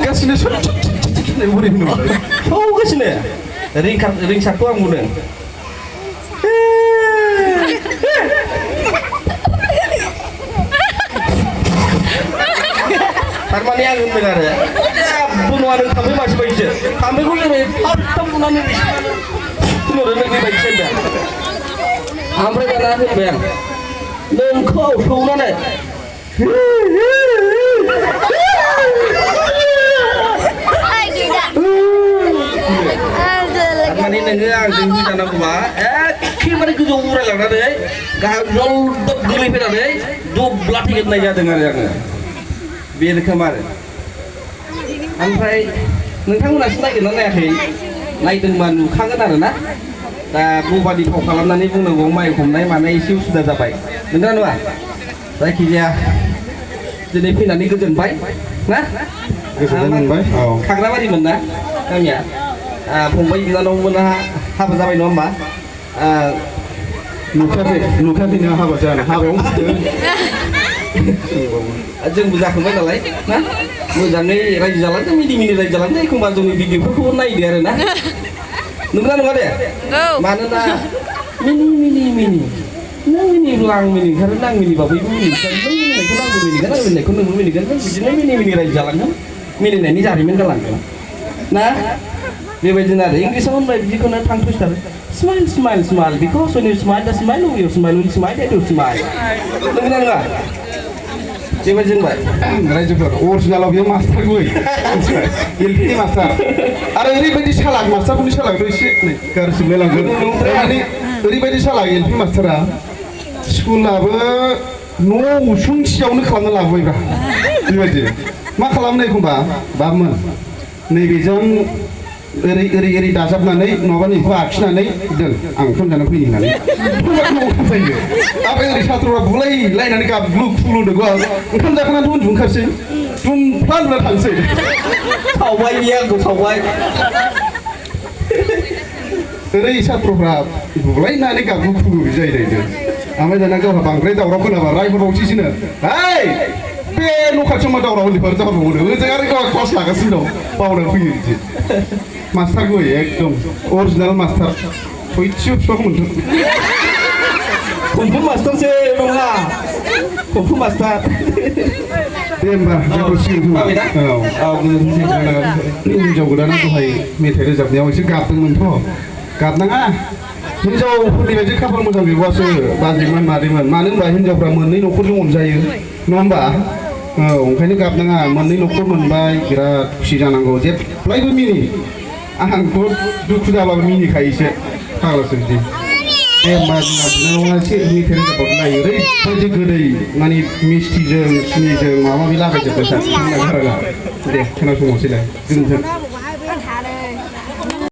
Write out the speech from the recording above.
Kasih nih boleh minum. Oh kasih nih. Ring satu ang muna. Harmoni ang benar ya. Bunuhan kami masih baik je. Kami ko ini hartam bunuhan ini. Tuloy na baik je dah. Amre kana ni bang. Nengkau tulan ni. Mani nengang tinggi tanah gua, kiri ke jauh murah lah nade, gajol dok geli pun nade, dua belah tiket naik dengan yang, biar kemarin. Ampai, nengkang nasi naik nana hei, naik dengan kangen ada na, dah buat di pokalan nani pun nengong mai naik mana isu sudah sampai, nengkan wah, saya kira jadi pin nani kejen baik, nah, kejen baik, kangen apa di mana, kami ya. फंबाय बिनानाव मोना हाबा जाबाय नङा होमबा नुखाफैनो हाबा जानो हाबायाव जोंबो जाखांबाय नालाय ना मोजाङै रायजो जालांदों मिनि मिनि रायजो जालांदों एखमबा जोंनि भिडिअफोरखौबो नायदो आरो ना नंगौना नङा दे मानोना मिनि नों मिनिब्ला आं मिनि ओंखारो आं मिनिबा बयबो मिनिगोन नों मिनिनायखौ आंबो मिनिगोन आं मिनिनायखौ नोंबो मिनिगोन बिदिनो मिनि रायजो जालांगोन मिनिनायनि जारिमिन जालांगोन ना बेबायदिनो आरो इंलिसाव होनबाय बिदिखौनो tongue twister smile smile smile because when you smile the smile will smile will smile that will smile नंगौना नङा बेबायदि होनबाय रायजोफोर अरिजिनालाव बेयो मास्टार गय एलपिनि मास्टार आरो ओरैबायदि सालाक मास्टारफोरनि सालाकथ' एसे गाज्रि मोनलांगोन ओरैबायदि सालाक एलपि मास्टारा स्कुलाबो न' उसुंसेयावनो खालामना लाबोबायब्रा बेबायदि मा खालामनो एखमबा बाबमोन नैबेजों ओरै दाजाबनानै नङाबा नैखौ आखिनानै दोन आं ओंखाम जानो फैयो होननानै जायो ओमफ्राय ओरै सात्र'फ्रा बुलायलायनानै गाबग्लु खुग्लुदों ओंखाम जाखांनानै उन्दुनो ओंखारसै दुमफ्ला उन्दुना थांसै सावबाय बियो आंखौ सावबाय ओरै सात्र'फ्रा बुलायनानै गाबग्लु खुग्लु जायो ओमफ्राय दाना गावहा बांद्राय दावराव खोनाबा रायहरबावसैसोनो हाय बे न' खाथियाव मा दावराव उन्दैफोर जाहरबावो ओजों आरो गावहा क्लास लागासिनो दं बावनानै फैयो बिदि मास्टार गय एकदम अरिजिनाल मास्टार सयथिबो फिफाखौ मोनथों कुम्फु मास्टारसो नङा कुम्फु मास्टार दे होमबा जाथ'सिगोन हिन्जाव गोदाना दहाय मेथाइ रोजाबनायाव एसे गाबदोंमोनथ' गाबनाङा हिन्जावफोरनि बायदि खाफाल मोजां बिबासो बाजैमोन मादैमोन मानो होनबा हिन्जावफ्रा मोननै न'खरजों अनजायो नङा होमबा ओंखायनो गाबनाङा मोननै न'खर मोनबाय बिराद खुसि जानांगौ जेब्लायबो मिनि आंथ' दुखु जाबाबो मिनिखायोसो फाग्लासो बिदि दे होमबा जोंहा बिनानावा एसे मेथाइ रोजाबबाबो नायो ओरैबायदि गोदै माने मिस्टिजों सिनिजों माबा माबि लागायजोब्बाय सार दे खोनासंहरसैलाय गोजोन्थों